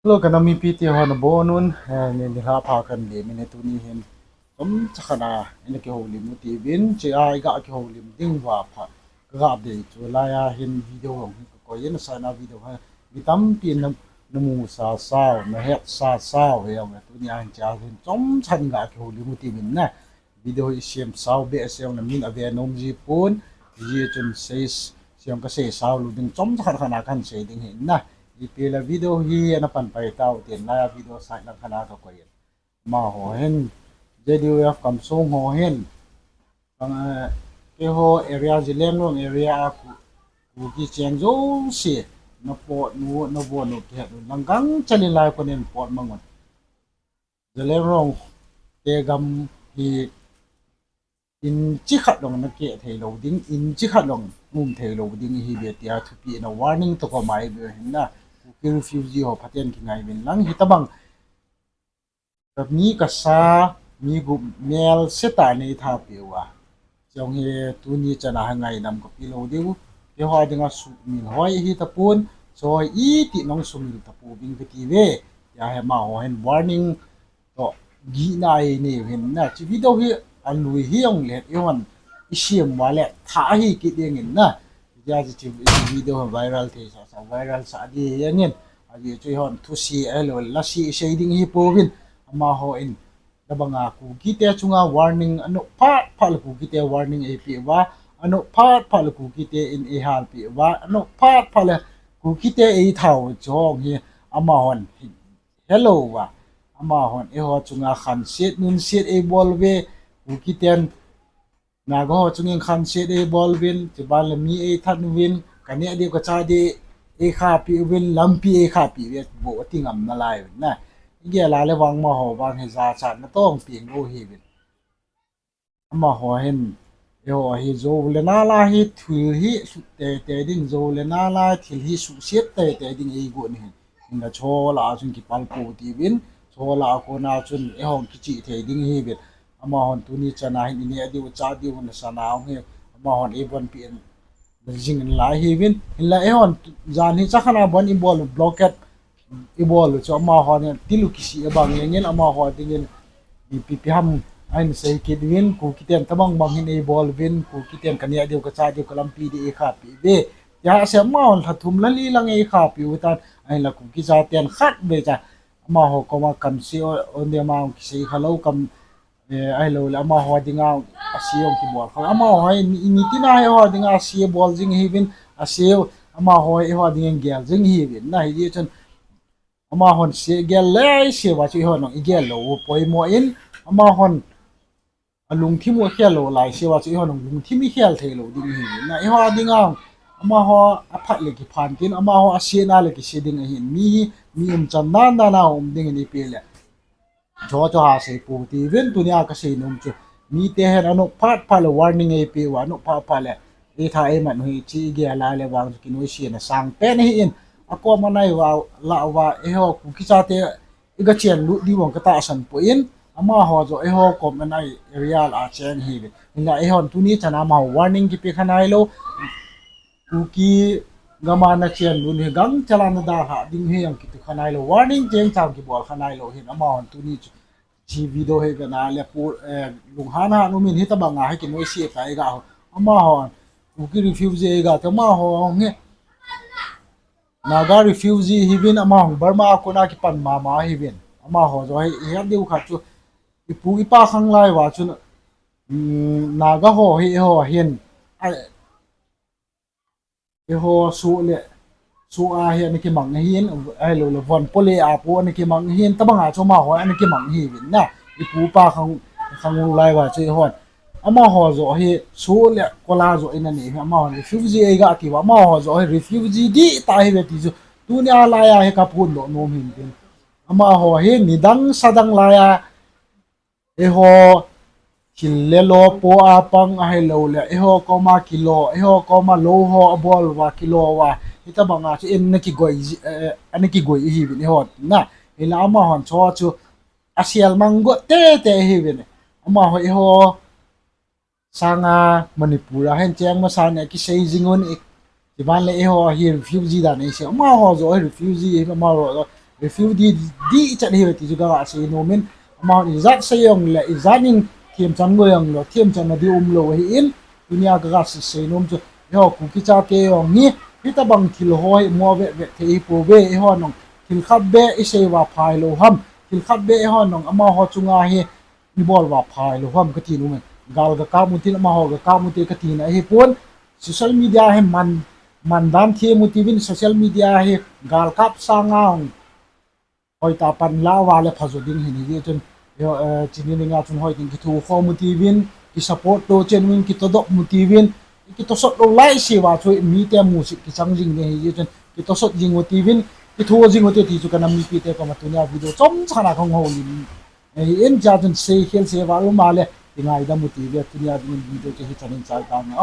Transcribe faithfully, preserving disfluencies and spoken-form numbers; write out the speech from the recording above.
Hello, ka nam mipite ho nabonun, eh, ni, nilhah pha kan le mine tuni hin. Chomcha khat a, ina kihoulim u tivin, hiche a iga kihoulim ding uva phat, kaga dei chu laiya hin video jong hi kakoi in, asana video hi, mi tampin na, namu sasa u, nahet sasa u, hiya, tuni a hin hiche a hin chomcha khat iga kihoulim u tivin na. Video hi isem sao behseh jongle min ave nom ji pon, hijeh chun sei, sei jong kasei sao lou ding, chomcha khat khat a kahin sei ding ahi na. Ipi le video hi ana pan pai tau tin, laiya video side lang khat a kakoi in. Amaho hin, Z U F Kamsong ho hin, kang, eh, keiho area, Zeliangrong area a Ku, Kuki cheng jouse, napot u, navon u, kihet u, lang gangchel in lai konin pot mang un. Zeliangrong te gam hi inch khat jong nakeh thei lou ding, inch khat jong um thei lou ding ihiuve tia thupeh na warning toh koma ibe hin na, Kuki refugee ho phaten kingai uvin lang, hitobang kami kasa, mi gup melse tah a neitha peh uva, chujong hi tuni chan a hi ngaidam kapeh lou diu, keiho dinga sumil hoi ahi tapon, choi iti nong sumil tapouving kati uve, tia hi amaho hin warning toh gihna einei u hin na, hiche video hi alui hijongle, eihon isem uva le thah ahi kit ding in na, hitia hiche, hiche video hi viral thei sasa, viral sah ding ahi jengin, ajeh chu eihon thusei ahilou, lasei isei ding ahi pouvin, amaho in, hitobanga Kukite chunga warning, anop phat phat le Kukite warning eipeh uva, anop phat phat le Kukite in eihalpeh uva, anop phat phat le Kukite eitha u chu hi amahon hi, helou uva, amahon eiho chunga khanset nunset eibol uve, Kukiten Naga ho chungin khanset eibol uvin, chuban le mi eithat uvin, kaneh diu kachah diu eikhahpeh uvin, lampi eikhahpeh uve, bou ati ngam nalai uvin na. Igel a le vang amaho vang hi jachatna toh peng lou ahiuvin. Amaho hin, eiho hi jou le nal a hi thil hi lhut teitei ding, jou le nal a thil hi suhset teitei ding eigot ahin. Hinla hiche lah a chun kipal pou tiuvin, hiche lah a kona chun eihon kichih thei ding ahiuvin. Amahon tuni chan a hin ineh diu, chah diu, nasana hung hi, amahon eibonpeh in, jing in lai ahiuvin. Hinla eihon, jan hi chakhat a bon ibol u blockade, ibol u chu amahon thil u kisih abang jengin, amaho dingin, ipi ipi ham ahin sei kit uvin, Kukiten tobang bang hin eibol uvin, Kukiten kaneh diu, kachah diu, kalampi diu eikhahpeh uve, tia asei, amahon lha thum lha li lang eikhahpeh uve tan, ahinla Kuki chaten khatvei cha, amaho koma kamsei o, onde amahon kisei khalou kam, eh, ahilouleh amaho dinga asei jong kibol kha. Amaho hi ni, nitina hi eiho dinga asei bol jing ahiuvin, asei, amaho hi eiho dingin gel jing ahiuvin. Na hijeh chun, amahon sei gel le asei uva chu eihon jong igel lou u poimo in, amahon alungthim u akhel lou lai asei uva chu eihon jong lungthim ikhel thei lou ding ahiuvin. Na eiho dinga, amaho aphat le kiphan tin, amaho asei na le kisei ding ahin. Mi hi, mi umchan dan dan a um ding ahin ipi le. Hiche chu ha sei pou tiuvin, tunia kasei nom chu, mite hin anop phat phat le warning eipeh uva, anop phat phat le eitha eiman u hi, hiche igel a le vang chu kinoise na sangpen ahin, akom a nai uva, lah uva, eiho Kuki chate iga chenlut diu vang katahsan poi, amaho joh eiho kom a nai area lah a cheng ahiuvin. Hinla eihon tuni chan a amaho warning kipe kha nailou, Kuki gam a nachenlut hi gangchel a nadalhah ding ahi jong kiti kha nailou, warning chengchang kibol kha nailou hin, amahon tuni chu, hiche video hi vena le pu, eh, lunghan han umin, hitobanga hi kinoise tai ga ho. Amahon Kuki refugee eiga ti, amaho hi Naga refugee ahiuvin, amahon Burma a kona kipan mama ahiuvin. Amaho joh hi ihet diu khat chu, ipu ipa khang lai uva chun, mm, Naga ho hi eiho hin, a, eiho soh le, soh a hi ana kimang ahin, ahilouleh von po le a po ana kimang ahin, tobanga chu amaho ana kimang ahiuvin na. Ipu ipa khang, khang lai uva chu eihon, amaho joh hi soh le kol a joh ina nei hi, amahon refugee eiga ti uva, amaho joh hi refugee dihtah ahiuve ti chu, tunia laiya hi kaphondoh nom hin tin. Amaho hi nidang sadang laiya, eiho thil le lo po a pang ahilouleh, eiho koma kilo, eiho koma lou ho abol uva, kilo uva, hitobanga chu in ana kigoi ji, eh, ana kigoi ahiuvin eiho na. Hinla amahon hiche chu asel mang got teitei ahiuvin. Amaho eiho sanga Manipur a hin cheng masan a kisei jing un, chuban le eiho hi refugee dan eisei, amaho joh hi refugee ahi, amaho joh refugee ding ichan ahi ti chu kaga sei nom in, amahon ijat sei jongle, ijat in themchan ngoi jongleh, themchanna ding umlou ahin, tunia kaga sei nom chu, eiho Kuki chate jong hi, hitobang thil ho hi mo vetvet thei ahipouve, eihon jong thil khat beh isei uva phalou ham, thil khat beh eihon jong amaho chunga hi ibol uva phalou ham kati nom in. Gal gakap utin, amaho gakap ute katina ahipon, social media hi man, mandan them utiuvin, social media hi galkap sanga hung hoitah pan la uva le phajo ding ahin, hijeh chun, chini dinga chun hoitah in kithokhom utiuvin, kisupport to chen uvin, kitodoh utiuvin, kitosot lou laise uva chu mite musit kichang jing ding ahi, hijeh chun kitosot jing utiuvin, kitho jing ute ti chu kanam mipite koma tunia video chomcha khat a kahung houlim ahin, chea chun seikhel seival um a le kingaidam utiuve, tunia dingin video chu hichan in chai tange.